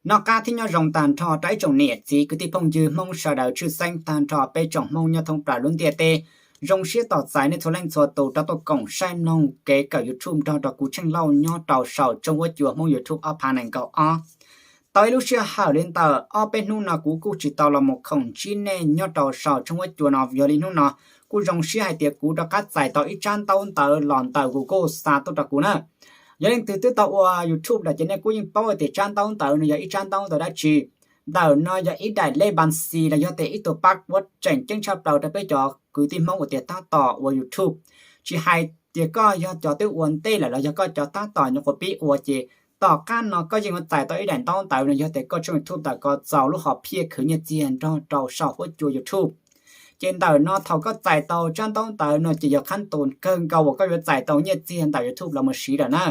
Noj qab thiab nyob zoo tag nrho rau ib tsoom niam txiv kwv tij phooj ywg Hmoob sawv daws, tshwj xeeb tag nrho peb tsoom Hmoob nyob thoob plaws lub ntiaj teb. Zoo siab tos txais nej txhua leej txhua tus rov tuaj koom saib mloog kev kawm YouTube nrog rau kuv Tsheej Lauj nyob rau saum tshooj huab cua Hmoob YouTube ob phav nees nkaum ob. Tau ib lub sij hawm li ntawm ob peb hnub no kuv kuj tsis tau los mus khoom ntsib nej nyob rau saum tshooj huab cua no. Yog li hnub no kuj zoo siab hais tias kuv rov qab txais tau ib tsab ntaub ntawv los ntawm Google xa tuaj rau kuv na. Yog leej twg twb tau ua YouTube lawm ces nej kuj yeej paub hais tias tsab ntaub ntawv no yog ib tsab ntaub ntawv dab tsi. Ntawm no yog ib daim lej npas xis los yog tias ib tug password tseem ceeb tshaj plaws rau peb cov kwv tij Hmoob uas tias tab tom ua YouTube. Tsis hais tias koj yog cov twb ua ntej lawm los yog koj cov tab tom nyuam qhuav pib ua ces tom qab no koj yeej yuav txais tau ib daim ntaub ntawv no yog tias koj tshooj YouTube ntawm ko txaus lub hom phiaj khwv nyiaj txiag nrog rau saum huab cua YouTube. Ces ntawm no thaum koj txais tau tsab ntaub ntawv no ces yog qhab tus kawg nkaus uas koj yuav txais tau nyiaj txiag ntawm YouTube los mus siv lawm na.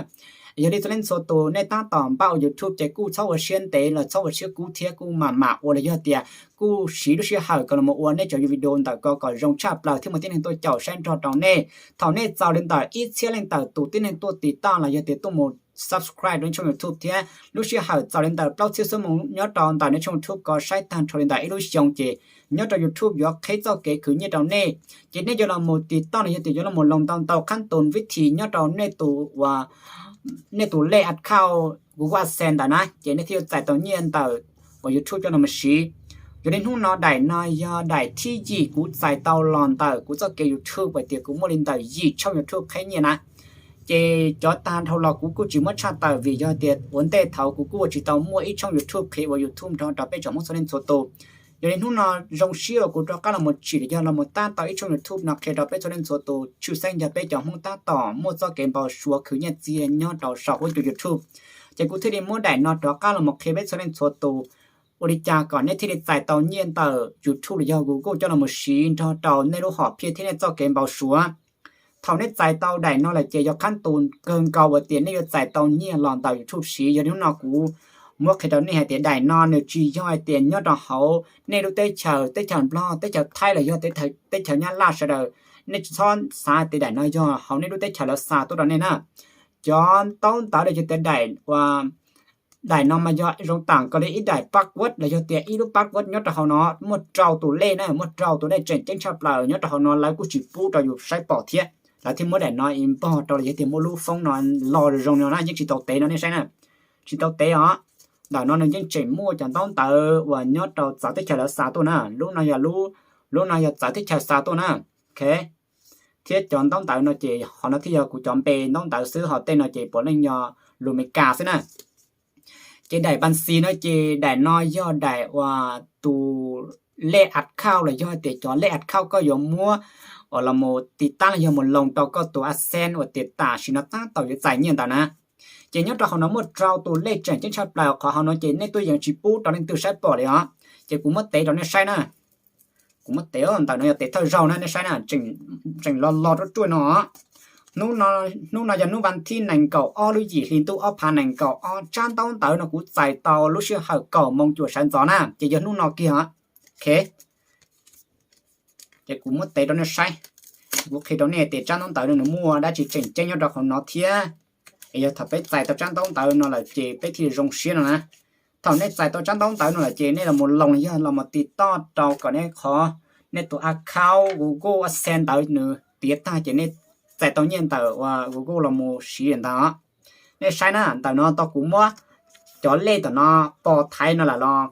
Yog li txhua leej txhua tus nej tab tom npaj ua YouTube ces kuj txhob ua siab ntev los txhob ua siab kub thiab kuj mam mam ua los yog tias kuj siv lub sij hawm kom los ua nej cov video ntawm ko kom zoo tshaj plaws thiab muaj tib neeg tuaj caum saib nrog rau nej. Thaum nej txaus li ntawm ib txhiab leej ntawm tus tib neeg tuaj tiv toj los yog tias tuaj mus subscribe rau nej tshooj YouTube thiab lub sij hawm txaus li ntawm plaub txhiab xuab moos nyob rau ntawm nej tshooj YouTube ko saib tag nrho li ntawm ib lub xyoo ces nyob rau YouTube yuav qhib txoj kev khwv nyiaj rau nej. Ces nej yuav los mus tiv toj los yog tias yuav los mus loos ntau ntau qhab tus vib thi nyob rau nej tus uas nej tus lej account Google AdSense ntawm na ces nej thiaj yuav txais tau nyiaj ntawm uas YouTube coj los mus siv. Yog li hnub no daim no yog daim thib yim kuv txais tau los ntawm kuv txoj kev YouTube hais tias kuv muaj li ntawm yim tshooj YouTube qhib nyiaj na. Ces cov tag dhau los kuv kuj tsis muab tshaj tawm vim yog tias ua ntej thaum kuv kuj ua tsis tau muaj ib tshooj YouTube qhia ua YouTube nrog rau peb tsoom Hmoob txhua leej txhua tus. Yog li hnub no zoo siab uas kuv rov qab los mus tsim los yog los mus tab tau ib tshooj YouTube no qhia rau peb txhua leej txhua tus, tshwj xeeb yog peb cov Hmoob tab tom muaj txoj kev npau suav khwv nyiaj txiag nyob rau saum huab cua YouTube. Ces kuv thiaj li muab daim no rov qab los mus qhia peb txhua leej txhua tus ua li cas kom nej thiaj li txais tau nyiaj ntawm YouTube los yog Google coj los mus siv nrog rau nej lub hom phiaj thiab nej txoj kev npau suav. Thaum nej txais tau daim no lawm ces yog qhab tus kawg nkaus uas tias nej yuav txais tau nyiaj los ntawm YouTube siv. Yog li hnub no kuv muab qhia rau nej hais tias daim no nws tsis yog hais tias nyob rau hauv nej lub teb chaws, teb chaws Nplog, teb chaws Thaib los yog teb chaws Nyab Laj sawv daws. Nej tsis txhob xav tias daim no yog hauv nej lub teb chaws lawv xa tuaj rau nej na. Cov ntaub ntawv los yog tias daim, daim no mas yog zoo tam nkaus li ib daim password los yog tias ib lub password nyob rau hauv no muaj rau tus lej na, muaj rau tus lej tseem ceeb tshaj plaws nyob rau hauv no lawv kuj tsis pub rau yus saib pom thiab. Lawv thiaj muab daim no inpog rau los yog tias muaj lub foob no lo zoo no na, yeej tsis tau tev no nej saib na. Tsis tau tev os. Ntawm no nws yeej tseem muaj cov ntaub ntawv uas nyob rau txawv teb chaws lawv xa tuaj na. Lub no yog lub, lub no yog txawv teb chaws xa tuaj na. Ok. Thiab cov ntaub ntawv no ces qhov no thiaj yog kuv cov npe ntaub ntawv xwb, ho tej no ces puav leej yog lus Amelikas xwb na. Ces daim npas xis no ces daim no yog daim uas tus lej account los yog tias cov lej account koj yuav muab uas los mus tiv tab los yog mus loos rau koj tus AdSense uas tias tam sim no tab tom yuav txais nyiaj ntawd na. Ces nyob rau hauv no muaj rau tus lej tseem ceeb tshaj plaws, qhov hauv no ces nej tuaj yees tsis pub rau leej twg saib pom li os. Ces kuv muab tev rau nej saib na. Kuv muab tev, ntawm no yog tev thawj zaug na nej saib na, tseem lo lo ruaj ruaj no. Hnub no yog hnub vas thib nees nkaum ob lub yim hli ntuj ob phav nees nkaum ob, tsab ntaub ntawv no kuv txais tau lub sij hawm kaum moos cuam sawv ntxov na, ces yog hnub no kiag os. Ok. Ces kuv muab tev rau nej saib. Kuv qhia rau nej tias tsab ntaub ntawv no nws muaj dab tsi tseem ceeb nyob rau hauv no thiab. Es yog thaum peb txais tau tsab ntaub ntawv no lawm ces peb thiaj li zoo siab no na. Thaum nej txais tau tsab ntaub ntawv no lawm ces nej los mus loos los yog los mus tiv toj rau kom nej qhov, nej tus account Google AdSense ntawd nws tiav tag ces nej txais tau nyiaj ntawm uas Google los mus siv ntawd. Nej saib na, ntawm no tau kuv muab cov lej tom no pos thaiv no lawm los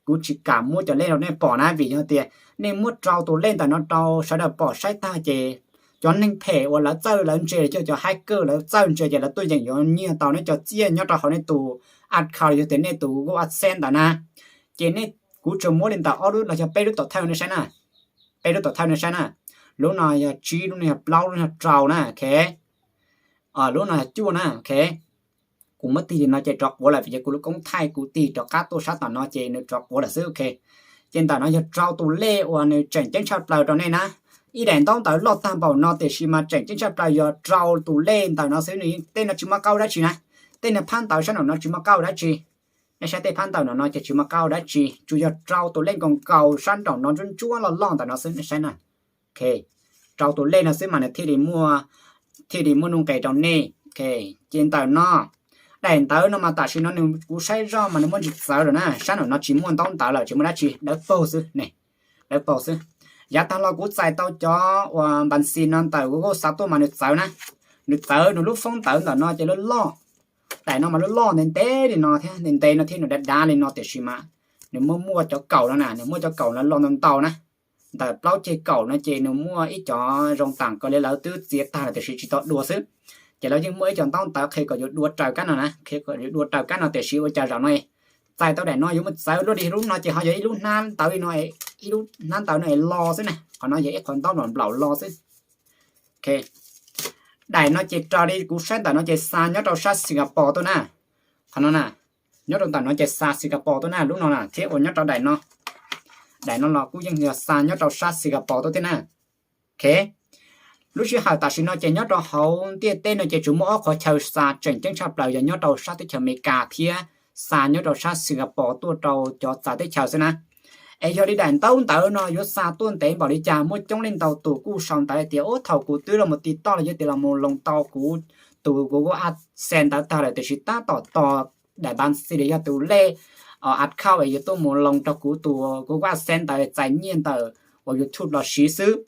kuv tsis kam muab cov lej rau nej pom na, vim yog tias nej muab rau tus lej ntawm no rau sawv daws pom saib tag ces cov neeg phem uas lawv txawj lawv ntse los yog cov hacker lawv txawj ntse ces lawv tuaj yeem yuav nyiag tau nej cov txiaj nyob rau hauv nej tus account los yog tias nej tus Google AdSense ntawd na. Ces nej, kuv tsuas muab li ntawm ob lub los yog peb lub tom thawj nej saib na. Peb lub tom thawj nej saib na. Lub no yog tsib, lub no yog plaub, lub no yog rau na, ok. Lub no yog cuaj na, ok. Kuv muab tig li no ces rov quav lawm vim yog kuv lub koob thaij kuv tig rov qab tuaj sab tom no ces nws rov quav lawm xwb, ok. Ces ntawm no yog rau tus lej uas nws tseem ceeb tshaj plaws rau nej na. Ib daim ntaub ntawv loj tag npaum no tiam sis mas tseem ceeb tshaj plaws yog rau tus lej ntawm no xwb, nws tej no tsis muaj qab ua dab tsi na. Tej niag phab ntawv sab nraum no tsis muaj qab ua dab tsi. Nej saib tej phab ntawv no no ces tsis muaj qab ua dab tsi, tsuas yog rau tus lej nkaus nkaus sab nraum no ntsuab ntsuab loj loj ntawm no xwb nej saib na. Ok, rau tus lej no xwb mas nws thiaj li muaj, thiaj li muaj nuj nqes rau nej. Ok, ces ntawm no Daim ntawv no mas tam sim no nws kuv saib zoj mas nws muaj ntsis txawv lawm na, sab nraum no tsis muaj ntaub ntawv lawm, tsis muaj dab tsi, dawb paug xwb ne, dawb paug xwb. Yav tag los kuv txais tau cov uas npas xis no ntawm Google xa tuaj mas nws txawv na, nws txawv, nws lub foob ntawv ntawm no ces loj loj. Daim no mas loj loj ntev ntev li no thiab, ntev ntev no thiab nws dav dav li no tiam sis mas nws muaj muaj cov kaum no na, nws muaj cov kaum no los ntau ntau na. Ntawm plaub ceg kaum no ces nws muaj ib cov zoo tam kawg li lawv twb txiav tag lawm tiam sis tsis tau dua xwb. Ces lawv yeej muaj ib cov ntaub ntawv qhia kom yus dua raws kab no na, qhia kom yus dua raws kab no tiam sis ua cas zaum no txais tau daim no yuav muaj txawv luaj li lub no ces ho yog ib lub hnab ntawv li no, ib lub hnab ntawv no es lo xwb na, qhov no yog ib qhov ntaub nplaum nplaum lo xwb. Daim no ces raws li kuv saib ntawm no ces xa nyob rau sab Singapore tuaj na. Qhov no na, nyob rau ntawm no ces xa Singapore tuaj na, lub no na, thiab uas nyob rau daim no, daim no los kuj yeej yog xa nyob rau sab Singapore tuaj thiab na. Ok, lub sij hawm tam sim no ces nyob rau hauv ntiaj teb no ces tsuas muaj ob qhov chaw xa tseem ceeb tshaj plaws yog nyob rau sab teb chaws Amelikas thiab xa nyob rau sab Singapore tuaj rau cov txawv teb chaws xwb na. Es yog li daim ntaub ntawv no yuav xa tuaj ntev npaum li cas, muaj coob leej ntau tus kuj sau ntawv tias, ub, thaum kuv twb los mus TikTok los yog tias los mus loos tau kuv tus Google AdSense ntawd tag lawm tiam sis tab tom tos daim npas xis los yog tus lej account es yuav tuaj mus loos rau kuv tus Google AdSense ntawd txais nyiaj ntawm uas YouTube los siv xwb.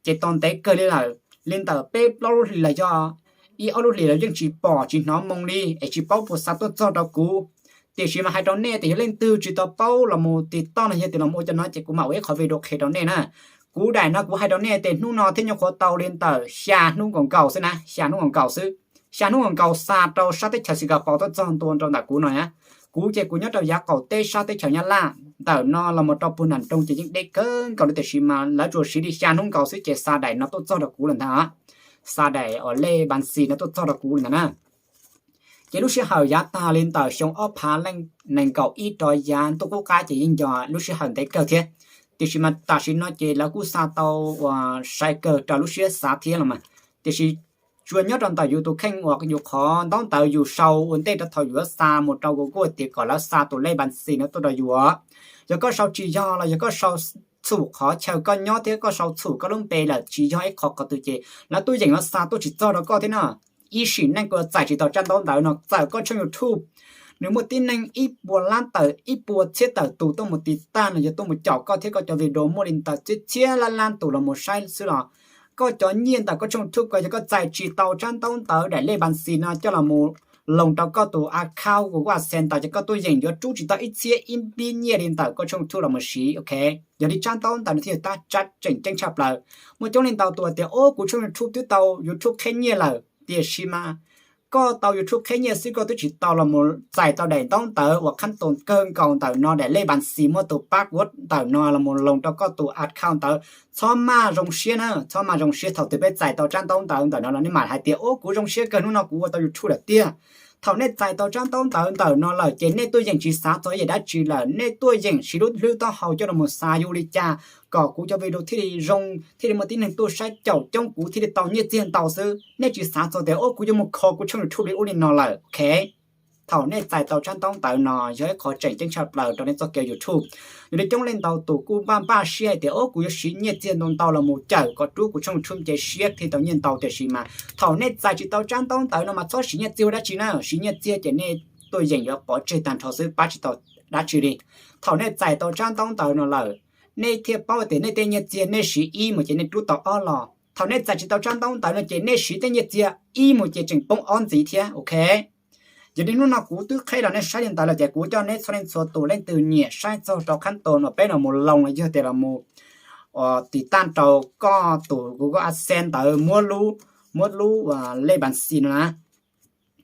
Ces tos ntev kawg li lawm, li ntawm peb plaub lub hlis los yog ib ob lub hlis los yeej tsis pom tsis hnov moo li es tsis paub puas xa tuaj txog rau kuv. Tiam sis mas hais rau nej tias yog leej twg tsis tau paub los mus TikTok no yog tias los ua cov no ces kuv mam ua ib qhov video qhia rau nej na. Kuv daim no kuv hais rau nej tias hnub no thiab nyuam qhuav tau li ntawm xya hnub nkaus nkaus xwb na, xya hnub nkaus nkaus xwb. Xya hnub nkaus nkaus xa rau sab teb chaws Singapore tuaj txog ntua rau ntawm kuv no na. Kuv ces kuv nyob rau yav qaum teb sab teb chaws Nyab Laj, ntawm no los mus rau puag nram nroog ces yeej deb kawg nkaus li tiam sis mas lawv tsuas siv li xya hnub nkaus xwb ces xa daim no tuaj txog rau kuv lawm ntag. Xa daim uas lej npas xis no tuaj txog rau kuv lawm ntag na. Ces lub sij hawm yav tag li ntawm xyoo ob phav leej nees nkaum ib rov yav ntuj qub qab ces yeej yog lub sij hawm ntev kawg thiab. Tiam sis mas tam sim no ces lawv kuj xa tau uas sai kawg raws lub siab xav thiab los mas. Tiam sis tsuas nyob rau ntawm yus tus kheej uas yus qhov ntaub ntawv yus sau ua ntej rau thaum yuav xa mus rau Google tias kom lawv xa tus lej npas xis no tuaj rau yus. Yog koj sau tsis yog los yog koj sau txhum qhov chaw koj nyob thiab koj sau txhum koj lub npe lawm tsis yog ib qho qhov twg ces lawv tuaj yeem los xa tuaj tsis txog rau koj thiab na. Ib sim neej koj yuav txais tsis tau tsab ntaub ntawv no, txawm koj tshooj YouTube nws muaj tib neeg ib puas lab tawm ib puas txhiab tawm tus tuaj mus tiv tag no, yog tuaj mus caum koj thiab koj cov video muaj li ntawm txhiab txhiab lab lab tus los mus saib xwb los koj cov nyiaj ntawm koj tshooj YouTube ko yog koj txais tsis tau tsab ntaub ntawv daim lej npas xis no coj los mus loos rau koj tus account Google AdSense ntawd ces koj tuaj yeem yuav rub tsis tau ib txhiab ib npib nyiaj li ntawm koj tshooj YouTube los mus siv, ok. Yog li tsab ntaub ntawv no thiaj yog tab tsab tseem ceeb tshaj plaws. Muaj coob leej ntau tus tias, ub, kuv tshooj YouTube twb tau YouTube qheb nyiaj lawm, tiam sis mas koj tau YouTube qheb nyiaj xwb koj twb tsis tau los mus txais tau daim ntaub ntawv uas qhab tus kawg nkaus ntawm no daim lej npas xis muaj tus password ntawm no los mus loos rau koj tus account ntawd. Txhob maj zoo siab na, txhob maj zoo siab, thaum twg peb txais tau tsab ntaub ntawv ntawm no los nej mam hais tias, ub, kuv zoo siab kawg, hnub no kuv ua tau YouTube lawm tiag. Thaum nej txais tau tsab ntaub ntawv ntawm no lawm ces nej tuaj yeem tsis xav txog ib yam dab tsi lawm, nej tuaj yeem siv lub hlwb taub hau coj los mus xav yuav ua li cas kom kuv cov video thiaj li zoo, thiaj li muaj tib neeg tuaj saib caum coob kuv thiaj li tau nyiaj txiag ntau xwb. Nej tsis xav txog tias, ub, kuv yuav mus kho kuv tshooj YouTube li ub li no lawm, ok. Thaum nej txais tau tsab ntaub ntawv no yog ib qho tseem ceeb tshaj plaws rau nej txoj kev YouTube. Yog li coob leej ntau tus kuj npaj npaj siab hais tias, ub, kuv yuav siv nyiaj txiag ntau ntau los mus cawm kom rub kuv tshooj YouTube ces siab thiaj tau nyiaj ntau, tiam sis mas thaum nej txais tsis tau tsab ntaub ntawv no mas txhob siv nyiaj txiag ua dab tsi na, siv nyiaj txiag ces nej tuaj yeem yuav pov tseg tag nrho xwb, pab tsis tau dab tsi li. Thaum nej txais tau tsab ntaub ntawv no lawm, nej thiaj paub tias nej tej nyiaj txiag nej siv ib mus ces nej rub tau ob los. Thaum nej txais tsis tau tsab ntaub ntawv no ces nej siv tej nyiaj txiag ib mus ces tseem poob ob ntxiv thiab, ok. Yog li hnub no kuv twb qheb los nej saib li ntawd lawm ces kuv coj neb txhua leej txhua tus leej twg nyiam saib txog rau qhab tus uas peb los mus loos los yog tias los mus tiv tauj rau koj tus Google AdSense ntawd muab lub, muab lub lej npas xis no na,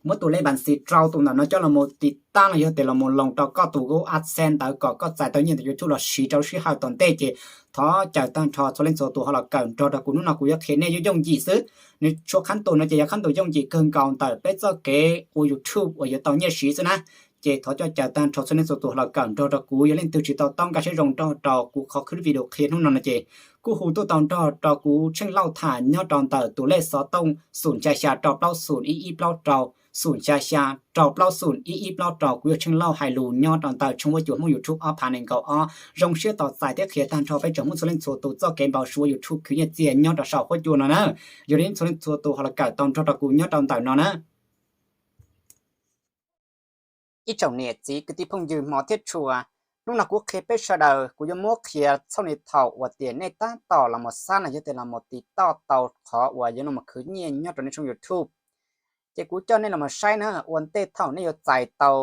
muab tus lej npas xis rau tus ntawm no coj los mus tiv tauj los yog tias los mus loos rau koj tus Google AdSense ntawd kom koj txais tau nyiaj ntawm YouTube los siv rau lub sij hawm tom ntej ces thov caw tag nrho txhua leej txhua tus ho los kawm nrog rau kuv, hnub no kuv yuav qhia nej yooj yooj yim xwb. Nws tshuav qhab tus no ces yog qhab tus yooj yim kawg nkaus ntawm peb txoj kev ua YouTube uas yuav tau nyiaj siv xwb na. Ces thov coj caw tag nrho txhua leej txhua tus ho los kawm nrog rau kuv, yog leej twg tsis tau tau nkag siab zoo nrog rau kuv qhov clip video qhia hnub no no ces kuj hu tuaj tau nrog rau kuv Tsheej Lauj tham nyob rau ntawm tus lej xov tooj xum xya xya rau plaub xum ib ib plaub rau, xum xya xya rau plaub xum ib ib plaub rau. Kuv yog Tsheej Lauj hais lus nyob rau ntawm tshooj huab cua Hmoob YouTube ob phav nees nkaum ob. Zoo siab tos txais thiab qhia tag nrho peb tsoom Hmoob txhua leej txhua tus txoj kev npau suav YouTube khwv nyiaj txig nyob rau saum huab cua no na. Yog li txhua leej txhua tus ho los kawm tau nrog rau kuv nyob rau ntawm no na. Ib tsoom niam txiv kwv tij phooj ywg hmov thiab tshua, hnub no kuv qhia peb sawv daws, kuv yuav muab qhia txog li thaum uas tias nej tab tom los mus xab no yog tias los mus tiv toj tau qhov uas yuav los khwv nyiaj nyob rau nej tshooj YouTube. Ces kuv coj nej los mus saib na, ua ntej thaum nej yuav txais tau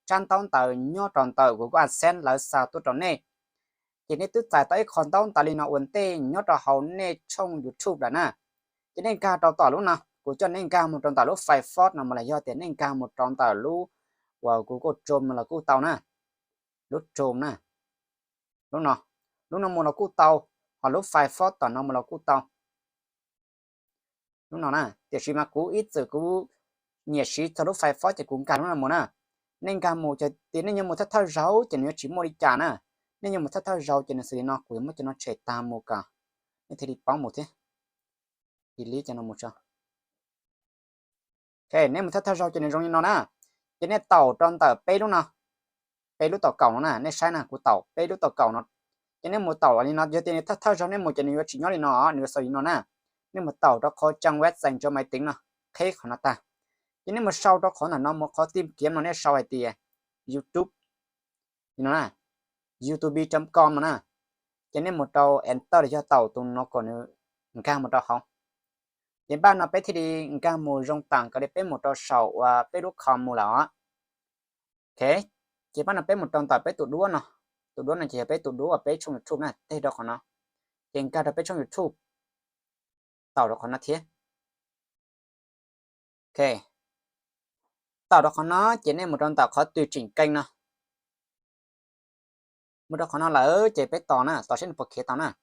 tsab ntaub ntawv nyob rau ntawm Google AdSense lawv xa tuaj rau nej, ces nej twb txais tau ib qho ntaub ntawv li no ua ntej nyob rau hauv nej tshooj YouTube lawm na. Ces nej nkag rau tom lub no, kuv coj nej nkag mus rau ntawm lub Firefox no mus los yog tias nej nkag mus rau ntawm lub uas Google Chrome los kuj tau na, lub Chrome na, lub no, lub no mus los kuj tau, ho lub Firefox tom no mus los kuj tau. Lub no na, tiam sis mas kuv ib txwm kuv nyiam siv txog lub Firefox ces kuv nkag lub no mus na. Nej nkag mus ces tias nej yuav mus thawj thawj zaug ces nws yuav tsis muaj li cas na. Nej yuav mus thawj thawj zaug ces nws xws li no, kuv yuav muab cov no tshem tag mus kom nej thiaj li paub mus thiab. Delete cov no mus tso. Ok, nej mus thawj thawj zaug ces nws zoo li no na. Ces nej taum rau ntawm peb lub no, peb lub tau kaum no na, nej saib na, kuv taum peb lub tau kaum no. Ces nej mus taum li no, yog tias nws thawj thawj zaug nej mus ces nws yuav tsis nyob li no, nws yuav xaus li no na. Nej mus taum rau qhov trang web dành cho máy tính no, qheb qhov no tag. Ces nej mus sau rau qhov ntawm no, mus qhov tìm kiếm no nej sau hais tias YouTube, li no na, youtube chấm com no na. Ces nej mus rau enter los yog taum tus no kom nws nkag mus rau hauv. Ces npaj no peb thiaj li nkag mus zoo tas kom li peb mus rau saum uas peb lub com mus lawm os. Ok, ces npaj no peb mus rau ntawm peb tus duab no, tus duab no ces yog peb tus duab uas peb tshooj YouTube na, tej rau qhov no. Ces nkag rau peb tshooj YouTube, taum rau qhov no thiab. Ok, taum rau qhov no ces nej mus rau ntawm qhov tùy chỉnh kênh no. Mus rau qhov no lawm ces peb tos na, tos seb nws puas khiav tau na.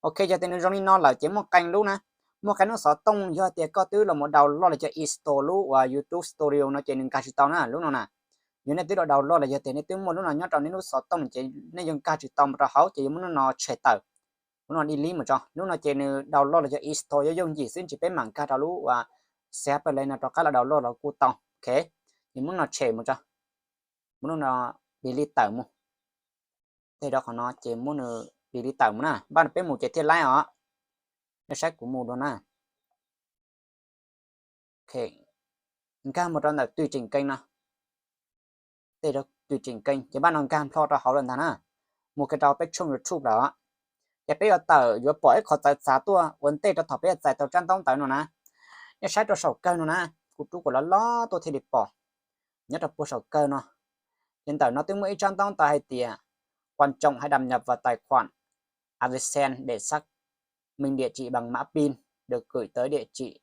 Ok, yog tias nws zoo li no lawm ces muaj qee lub na, muaj qee lub xov tooj, yog tias koj twb los mus download los yog install lub uas YouTube Studio no ces nws nkag tsis tau na, lub no na. Yog nej twb los download los yog tias nej twb muaj lub no nyob rau nej lub xov tooj ces nej yuav nkag tsis tau mus rau hauv ces yuav muab lub no tshem tawm, lub no delete mus tso. Lub no ces nws download los yog install yuav yooj yim xwb, ces peb mam nkag rau lub uas C H Play no rov qab los download los kuj tau. Ok, ces muab lub no tshem mus tso, muab lub no delete tawm mus. Tej rau qhov no ces muab nws delete tawm mus na, npaj no peb mus ces thiaj laib os. Nej saib kuv mus dua na. Ok, nkag mus rau ntawm tùy chỉnh kênh no, tej rau tùy chỉnh kênh ces npaj no nkag nplho rau hauv lawm ntag na. Mus kiag rau peb tshooj YouTube lawm, ces peb yuav tawm yuav pom ib qho txawv txav tuaj ua ntej rau thaum peb yuav txais tau tsab ntaub ntawv no na. Nej saib rau saum kawg no na, kuv rub kom loj loj tuaj thiaj li pom. Nyob rau puag saum kawg no, ces ntawm no twb muaj ib tsab ntaub ntawv hais tias quan trọng hãy đăng nhập vào tài khoản AdSense để xác minh địa chỉ bằng mã pin được gửi tới địa chỉ.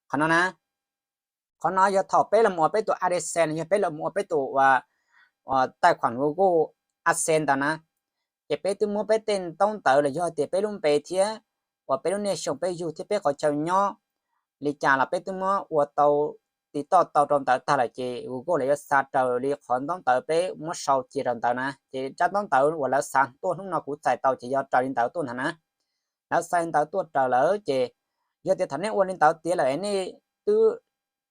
Qhov no na, qhov no yog thaum peb los mus ua peb tus AdSense, yog peb los mus ua peb tus uas, uas tài khoản Google AdSense ntawd na, ces peb twb muab peb tej ntaub ntawv los yog tias peb lub npe thiab uas peb lub niaj xyoo peb yug thiab peb qhov chaw nyob li cas los peb twb muab ua tau, tiv toj tau rau ntawd tag lawm ces Google lawv yuav xa raws li qhov ntaub ntawv peb muab sau cia rau ntawd na. Ces tsab ntaub ntawv uas lawv xa tuaj hnub no kuv txais tau ces yog raws li ntawd tuaj ntag na. Lawv xa li ntawd tuaj raws lawm ces yog tias thaum nej ua li ntawd tiav lawm es nej twb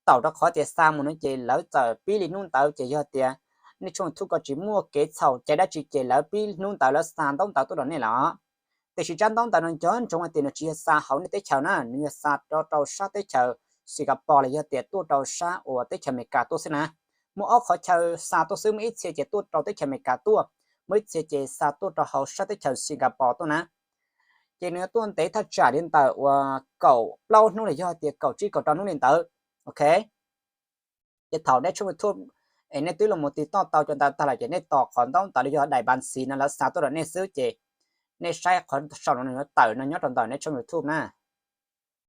taum rau qhov tias xa mus no ces lawv txawm pib li hnub ntawd ces yog tias nej tshooj YouTube ko tsis muaj kev txhaum cai dab tsi ces lawv pib hnub ntawd lawv xa ntaub ntawv tuaj rau nej lawm. Tiam sis tsab ntaub ntawv no nco ntsoov hais tias nws tsis yog xa hauv nej teb chaws na, nws yog xa rau rau sab teb chaws Singapore los yog tias tuaj rau sab uas teb chaws Amelikas tuaj xwb na. Muaj ob qhov chaw xa tuaj xwb, muaj ib txhia ces tuaj rau teb chaws Amelikas tuaj, muaj ib txhia ces xa tuaj rau hauv sab teb chaws Singapore tuaj na. Ces nws yuav tuaj ntev thaj tsam li ntawm uas kaum plaub hnub los yog tias kaum tsib kaum rau hnub li ntawd. Ok, ces thaum nej tshooj YouTube es nej twb los mus tiv toj tau cov ntawd tag lawm ces nej tos qhov ntaub ntawv los yog daim npav xis no lawv xa tuaj rau nej xwb ces nej saib qhov saum no nws yuav tawm no nyob rau ntawm nej tshooj YouTube na.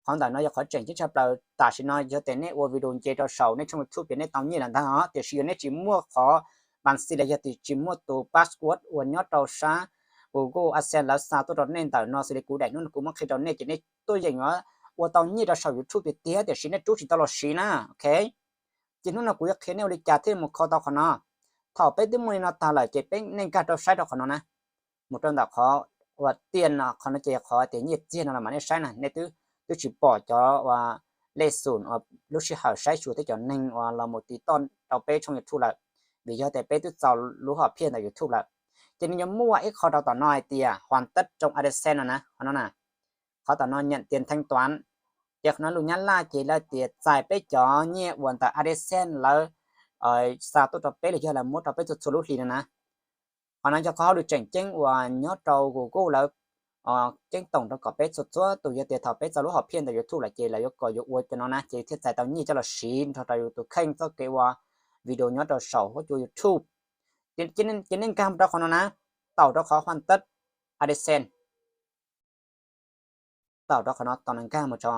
Qhov ntawm no yog qhov tseem ceeb tshaj plaws. Tam sim no yog tias nej ua video nce rau saum nej tshooj YouTube ces nej tau nyiaj lawm ntag os, tiam sis yog nej tsis muaj qhov npav xis los yog tias tsis muaj tus password uas nyob rau sab Google AdSense lawv xa tuaj rau nej ntawm no xws li kuv daim hnub no kuv muab qhia rau nej ces nej tuaj yeem yuav ua tau nyiaj rau saum YouTube tiag tiag, tiam sis nej rub tsis tau los siv na. Ok, ces hnub no kuv yuav qhia nej ua li cas thiaj mus kho tau qhov no. Thaum peb twb muaj li no tag lawm ces peb, nej nkag rau saib rau qhov no na, mus rau ntawm qhov uas tiaj no, qhov no ces qhov tias nyiaj txiag no los mas nej saib na, nej twb, twb tsis pom cov uas lej xum uas lub sij hawm saib xyuas thiab cov neeg uas los mus tiv toj rau peb tshooj YouTube lawm, vim yog tias peb twb txaus lub hom phiaj ntawm YouTube lawm. Ces nws yuav muaj ib qho rau tom no hais tias hoàn tất trong AdSense no na, qhov no na, qhov tom no nhận tiền thanh toán. Ces qhov no lus Nyab Laj ces lawv tias txais peb cov nyiaj uas ntawm AdSense lawv xa tuaj rau peb los yog lawv muab rau peb txhua txhua lub hlis no na. Qhov no yog qhov hauj lwm tseem ceeb uas nyob rau Google lawv ceeb toom rau kom peb txhua txhua tus, yog tias thaum peb txog lub hom phiaj ntawm YouTube lawm ces lawv yuav kom yuav ua cov no na ces thiaj txais tau nyiaj coj los siv nrog rau yus tus kheej txoj kev ua video nyob rau saum huab cua YouTube. Ces nej nkag mus rau qhov no na, taum rau qhov Hoàn tất AdSense, taum rau qhov no tos nws nkag mus tso.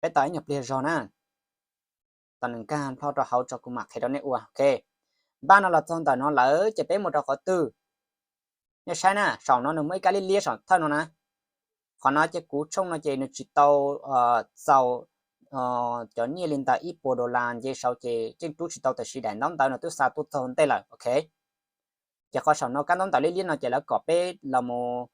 Peb tos ib nyuag pliag zog na, tos nws nkag plho rau hauv tso kuv mam qhia rau nej ua. Ok, npaj no los txog ntawm no lawm ces peb mus rau qhov twg? Nej saib na, saum no nws muaj ib kab liab liab saum thawj no na. Qhov no ces kuv tshooj no ces nws tsis tau txaus cov nyiaj li ntawm ib puas dollar nce saud ces yeej rub tsis tau, tab sis daim ntaub ntawv no twb xa tuaj txog ntej lawm. Ok, ces qhov saum no kab ntaub ntawv liab liab no ces lawv kom peb los mus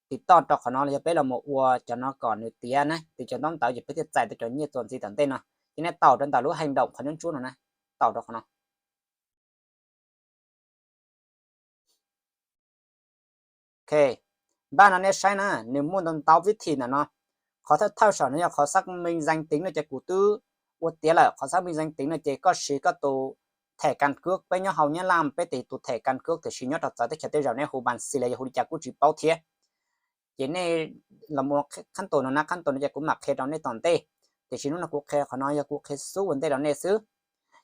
tiv toj rau qhov no los yog peb los mus ua cov no kom nws tiav na, tiv cov ntaub ntawv ces peb thiaj txais tau cov nyiaj txuas ntxiv tom ntej no. Ces nej taum rau ntawm lub hais nraum qhov ntsuab ntsuab no na, taum rau qhov no. Ok, npaj no nej saib na, nws muaj ntau ntau vib thim ntawm no. Qhov thawj thawj saum no yog qhov xác minh danh tính no ces kuv twb ua tiav lawm. Qhov xác minh danh tính no ces koj siv koj tus thẻ căn cước, peb nyob hauv Nyab Laj peb tis tus thẻ căn cước, tiam sis nyob rau txawv teb chaws tej zaum nej hu bằng sổ los yog hu li cas kuj tsis paub thiab. Ces nej los ua qhab tus no na, qhab tus no ces kuv mam qhia rau nej tom ntej, tiam sis hnub no kuv qhia qhov no yog kuv qhia xub ua ntej rau nej xwb.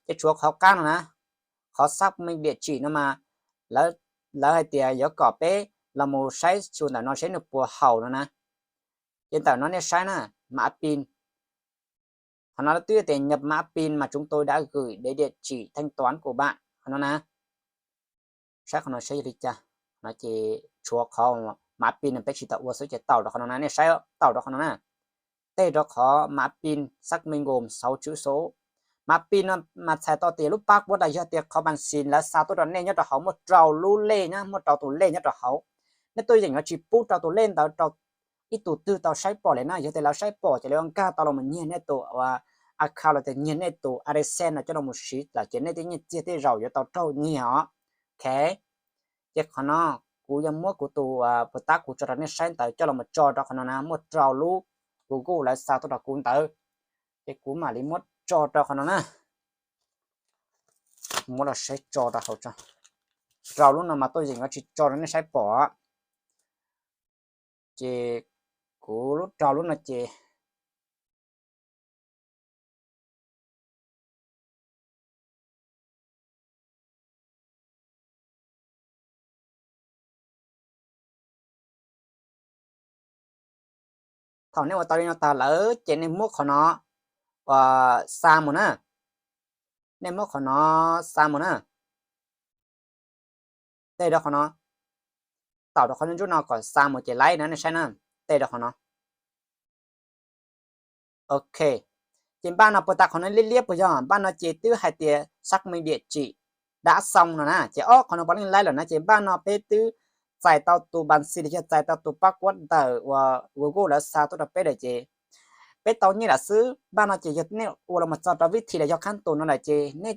Ces tshuav qhov qab no na, qhov xác minh địa chỉ no mas lawv hais tias yuav kom peb los mus saib xyuas ntawm no seb nws puas haum no na. Ces ntawm no nej saib na, mã pin. Qhov no lawv twb tias nhập mã pin mà chúng tôi đã gửi đến địa chỉ thanh toán của bạn qhov no na. Saib qhov no saib yog li cas. Qhov no ces tshuav qhov mã pin no peb tsis tau ua xwb ces taum rau qhov no na, nej saib, taum rau qhov no na. Tej rau qhov mã pin xác minh gồm sáu chữ số. Mã pin no mas txhais tau tias lub password los yog tias qhov bằng sổ lawv xa tuaj rau nej nyob rau hauv muaj rau lub lej na, muaj rau tus lej nyob rau hauv. Nej tuaj yeem yuav tsis pub rau tus lej ntawd rau ib tug twg tau saib pom li na. Yog tias lawv saib pom ces lawv yuav nkag tau los mus nyiag nej tus account los tias nyiag nej tus AdSense no coj los mus siv lawm ces nej tej nyiaj txiag tej zaum yuav tau raug nyiag os. Ok, ces qhov no kuv yuav muab kuv tus puas tab kuv tso rau nej saib ntawd coj los mus tso rau qhov no na, muaj rau lub Google lawv xa tuaj rau kuv ntawd. Ces kuv mam li muab tso rau qhov no na. Muab los saib tso rau hauv tso. Rau lub no mas tuaj yeem yuav tsis tso rau nej saib pom. Ces kuv lub rau lub no ces thaum nej ua tau li no tag lawm ces nej muab qhov no xa mus na. Nej muab qhov no xa mus na. Tej rau qhov no, taum rau qhov ntsuab no kom xa mus ces laib na, nej saib na. Tej rau qhov no. Ok, ces npaj no puas tas qhov no liab liab puas yog? Npaj no ces twb hais tias xác minh địa chỉ đã xong no na, ces ob qhov no puav leej laib lawm na, ces npaj no peb twb txais tau tus bằng sổ los yog txais tau tus password ntawm uas Google lawv xa tuaj rau peb lawm ces peb tau nyiaj lawm xwb. Npaj no ces yog nej ua los mus txog rau vib thim los yog qhab tus no lawm ces nej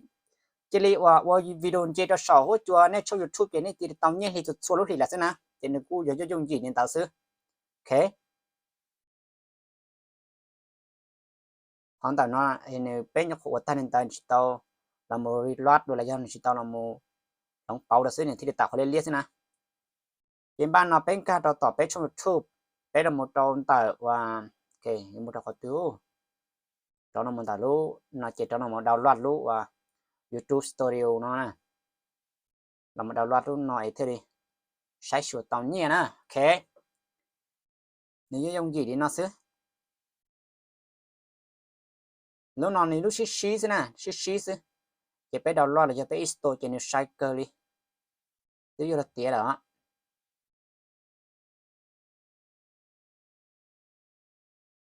cia li ua ua video nce rau saum huab cua nej tshooj YouTube ces nej cia li tau nyiaj hli txhua txhua lub hlis lawm xwb na, ces nws kuj yog yooj yooj yim li ntawd xwb. Ok, qhov ntawm no nws peb nyuam qhuav ua tag li ntawd, nws tsis tau los mus reload dua los yog nws tsis tau los mus hloov pauv rau xwb, nws thiaj li tawm qhov liab liab xwb na. Ces npaj no peb nkag rau tom peb tshooj YouTube, peb los mus rau ntawm uas, ok, mus rau qhov twg? Rov no mus ntawm lub no ces rov no mus download lub uas YouTube Studio no na. Los mus download lub no es thiaj li saib xyuas tau nyiaj na. Ok, nws yooj yooj yim li no xwb. Lub no nws lub sib sib xwb na, sib sib xwb. Ces peb download los yog peb install ces nws sai kawg li. Twb yuav luag tiav lawm.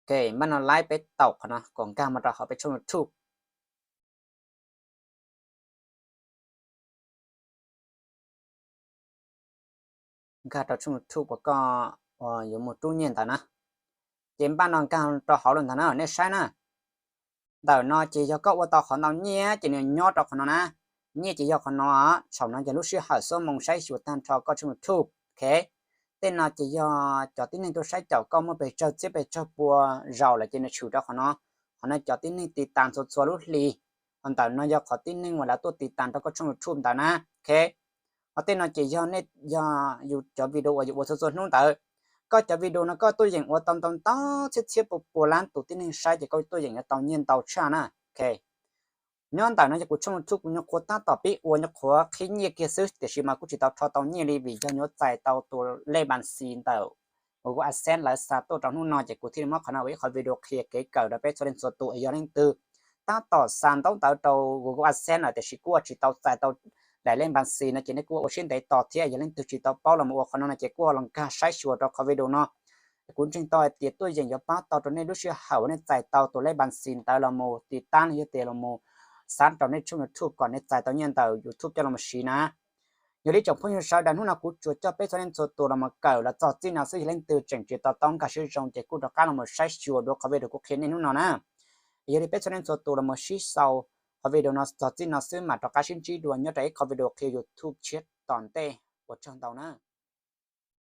Ok, npaj no laib peb taum qhov no kom nkag mus rau hauv peb tshooj YouTube. Nkag rau tshooj YouTube uas koj yuav mus rub nyiaj ntawd na. Ces npaj no nkag rau hauv lawm ntag na, nej saib na. Ntawm no ces yog koj ua tau qhov ntau nyiaj ces nws nyob rau qhov no na. Nyiaj ces yog qhov no, saum no yog lub sij hawm xuab moos saib xyuas tag nrho koj tshooj YouTube. Ok, Tej no ces yog cov tib neeg tuaj saib caum koj muaj pes tsawg txhiab pes tsawg pua zaus lawm ces nws tshwm rau qhov no. Qhov no cov tib neeg tiv tas txhua txhua lub hli. Ho ntawm no yog qhov tib neeg uas lawv tuaj tiv tas rau koj tshooj YouTube ntawd na. Ok. Ho tej no ces yog nej, yog yus cov video uas yus ua txhua txhua hnub ntawd. Koj cov video no koj tuaj yeem ua tau ntau ntau txhiab txhiab pua pua lab tus tib neeg saib ces koj tuaj yeem yuav tau nyiaj ntau tshaj na. Ok. Nyob ntawm no yog kuv tshooj YouTube kuv nyuam qhuav tab tom pib ua nyuam qhuav qhib nyiaj kiag xwb tiam sis mas kuj tsis tau rho tau nyiaj li vim yog nyuam qhuav txais tau tus lej npas xis ntawm Google AdSense lawv xa tuaj rau hnub no ces kuv thiaj li muab qhov no ua ib qhov video qhia kev kawm rau peb txhua leej txhua tus es yog leej twg tab tom xa ntaub ntawv rau Google AdSense lawm tiam sis kuj tsis tau txais tau daim lej npas xis no ces nej kuj ua siab ntev tos thiab. Yog leej twg tsis tau paub los mus ua qhov no no ces kuj los nkag saib xyuas rau qhov video no. Kuv ntseeg tau hais tias tuaj yeem yuav pab tau rau nej lub sij hawm uas nej txais tau tus lej npas xis ntawd los mus tiv tab los yog tias los mus xa rau nej tshooj YouTube kom nej txais tau nyiaj ntawm YouTube coj los siv na. Yog li tsoom phooj ywg sawv daws, hnub no kuv tsuas coj peb txhua leej txhua tus los mus kawm los txog txij no xwb. Yog leej twg tseem tsis tau tau nkag siab zoo ces kuj rov qab los mus saib xyuas dua qhov video kuv qhia nej hnub no na. Yog li peb txhua leej txhua tus los mus sib xaus qhov video no txog txij no xwb mas rov qab sib ntsib dua nyob rau ib qhov video qhia YouTube tshiab tom ntej. Ua tsaug ntau na.